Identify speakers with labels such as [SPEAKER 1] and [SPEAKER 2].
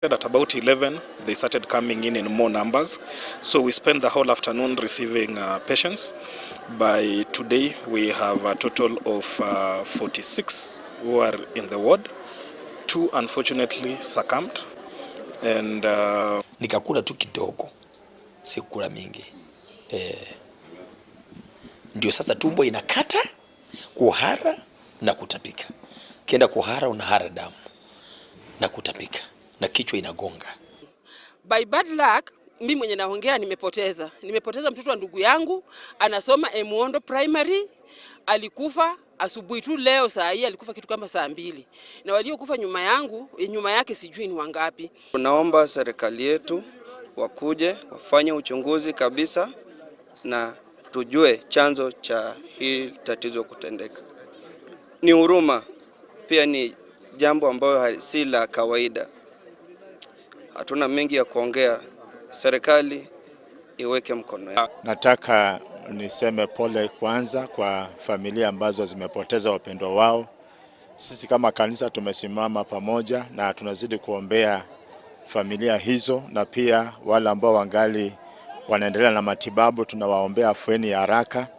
[SPEAKER 1] At about 11, they started coming in more numbers. So we spent the whole afternoon receiving patients. By today, we have a total of 46 who are in the ward. Two unfortunately succumbed. And
[SPEAKER 2] Nikakula tu kidogo, sikula mingi ndio sasa tumbo inakata, kuhara na kutapika. Kienda kuhara unahara damu na kutapika na kichwa inagonga.
[SPEAKER 3] By bad luck, mi mwenye naongea nimepoteza mtoto wa ndugu yangu, anasoma Emuondo Primary, alikufa asubuhi tu leo saa hii, alikufa kitu kama saa 2, na waliokufa nyuma yangu, nyuma yake sijui ni wangapi.
[SPEAKER 4] Tunaomba serikali yetu wakuje wafanye uchunguzi kabisa na tujue chanzo cha hii tatizo kutendeka. Ni huruma pia, ni jambo ambayo si la kawaida. Hatuna mengi ya kuongea, serikali iweke mkono yao.
[SPEAKER 5] Nataka niseme pole kwanza kwa familia ambazo zimepoteza wapendwa wao. Sisi kama kanisa tumesimama pamoja na tunazidi kuombea familia hizo, na pia wale ambao wangali wanaendelea na matibabu tunawaombea afueni ya haraka.